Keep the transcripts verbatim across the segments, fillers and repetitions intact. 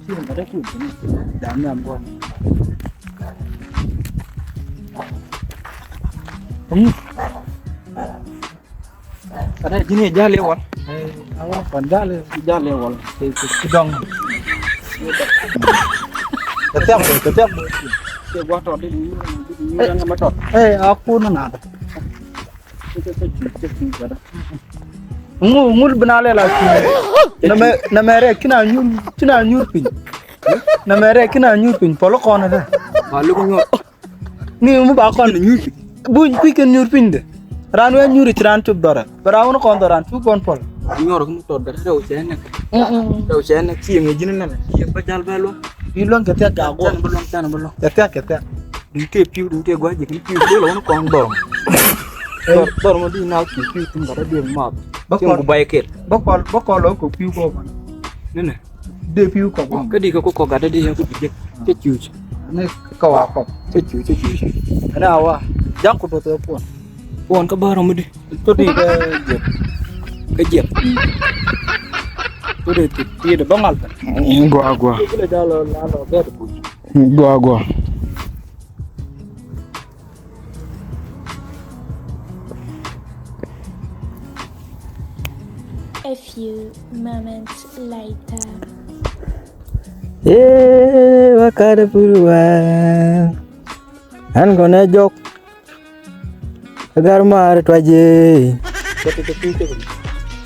Kiɛ ŋa̱t ɛ kiɛ ŋa̱t ɛ. Da̱a̱n nhiam bɔl. Ŋut. Ɛ, ji̱n i̱ jal i̱ wal. Ɛ, a wal kɔn jal i̱, jal i̱ wal. Ti, ti, ti dɔŋ. Kɛ thiak, kɛ thiak. Kɛ gua̱a̱th tɔt di, di, di, di, di, di, ma tɔt. Ɛ, a kun na. Ŋu, ŋu bi na lɛ la cuŋ. Nɛmɛ, nɛmɛ rɛ kina nyur, kina nyur piny. Nɛmɛ rɛ kina nyur piny, pɔl kɔn rɛ. Ba luk nyur. Ni mi ba kɔn nyur piny. Buny kui̱ kɛn nyur piny de. Ran wɛ nyur ci ran cup dɔrɛ. Bɛ ran wun kɔn dɔran cu kɔn pɔl. Nyur kum tɔt dɛ rɛw cɛ nɛ. Mm, mm. Rɛw cɛ nɛ kiɛ ŋɛ ji̱n nɛ. Kiɛ bä jal bɛ luɔ̱ŋ. Bi luɔ̱ŋ kɛ thiak ka guɔ. Can bä luɔ̱ŋ, can bä luɔ̱ŋ. Kɛ thiak, kɛ thiak. Duŋ tëë pi̱w, duŋ tëë gua̱c ji̱ kin pi̱w, dee lɔ wun kɔn dhɔr. Ɛ. Dhɔr, dhɔr mɔ di na pi̱w, pi̱w tin gat a dee math. Bä kɔl, ku bay kel. Bä kɔl, bä kɔl lɔ kɔ pi̱w kɔ man. Nini. Dee pi̱w kɔ bä. Kä di kɛ ku kɔ gat a dee ku di jek. Cɛ cuc. Ni kɔ wa kɔ. Cɛ cuc, cɛ cuc. Ɛn a wa. Jaŋ ku doth ɛ puɔn. Puɔn kä bä rɔ mi di. Tɔ di kɛ jiɛp. Kɛ jiɛp. Tɔ di ti, ti di bä ŋal pɛ. Gua, gua. Ti di lɛ jalɔ, lalɔ bɛ di buc. Gua, gua. A few moments later. Ee, wakat pur wa. An kɔn ɛ jɔk. Ɛ gar maar tuac ee.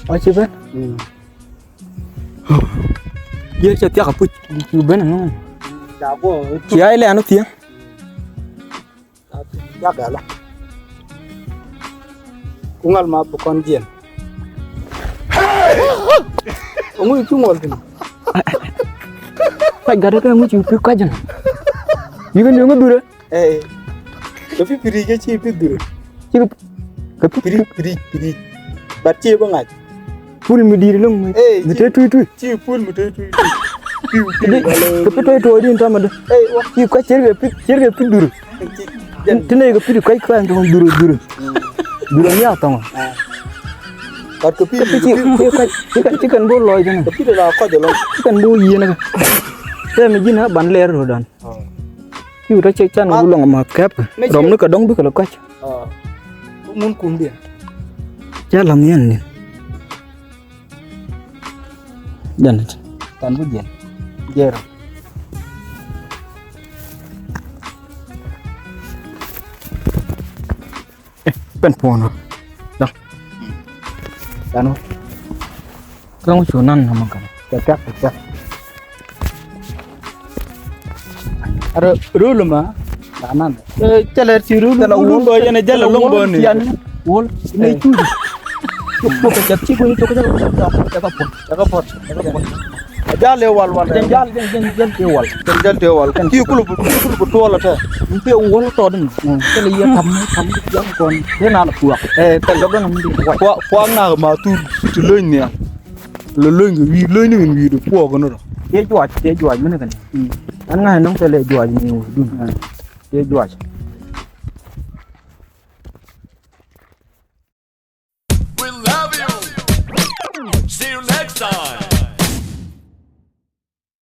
Wa ci ben. Jiɛ cɛ thiak a puc. Ci ben ŋu. Ci a ilɛ an thiaŋ. Thiak a la. Ku ŋal ma bi kɔn jiɛn. Ŋu i̱ cu ŋuɔl thi̱n. Kuac gat kɛ ŋu ci pi̱ kuac jɛn. Yikɛ ni ŋu dhurɛ. Ɛ. Kɛ pi̱ pi̱ri̱ kɛ ci pi̱ dhurɛ. Ci kɛ pi̱ pi̱ri̱ pi̱ri̱ pi̱ri̱. Bat ci bä ŋa̱c. Pul mi di̱i̱t lo̱ŋ mi. Ɛ, mi te tui tui. Ci pul mi te tui tui. Piu piu. Kɛ pi̱ toi tuɔɔk di̱i̱n tɔmɛ dee. Ɛ, wa. Ci kuac cier kɛ pi̱, cier kɛ pi̱ dhurɛ. Ti nɛy kɛ pi̱t kɔc kɔc ɛn thɔŋ dhurä dhurä. Dhurä mi a thɔŋ. Kat kɛ pi̱t kɛ pi̱t kɛ pi̱t kɛ pi̱t kɛn bo̱o̱ lɔc thin. Kɛ pi̱t la kɔc ɛlɔŋ. Kɛn bo̱o̱ yieen kɛ. Tɛmɛ ji̱n a ban lɛɛr ro̱dan. Pi̱w tɔ cɛ can wä lɔŋ a math kɛp kɛ rɔm ni kɛ dɔŋ bikɛ lɛ kɔc. Mun kum diɛ. Cɛ la̱m yɛn ni. Janet. Tan ku jiɛn. Jer. Eh, pɛn puɔ̱n wä. Dɔ̱ŋ. Tan wä. Kä ŋu cu nan na maŋ kɛn. Kɛ piak, kɛ piak. Ru, ru luma. Danan. Eh, cɛ lɛ ti ru, ru, ru bä yɛn jɛ lɛ lɔŋ bä ni. Wol. Ni cuudu. Tok kɛ cɛ ti ko ni tok kɛ cɛ ko cɛ ka pot. Cɛ ka pot. Cɛ ka pot. Jal i̱ wal wal. Jal, jal, jal, jal i̱ wal. Jal, jal i̱ wal. Ki kulu bu, ki kulu bu tuɔl tɛ. Ni pe wol tɔ din. Kɛ lɛ yɛ kam, kam jam kɔn. Ni na la puak. Eh, kɛ lɛ gɔn mi di. Puak, puak na ma tur ti lo̱ny ni. Lɛ lo̱ny kɛ wi̱i̱, lo̱ny ni wi̱i̱ di puak ni rɔ. Tëë juac, tëë juac mi ni kɛn. An ŋa̱c nɔŋ kɛ lɛ juac ni wi̱i̱ dun. Tëë juac.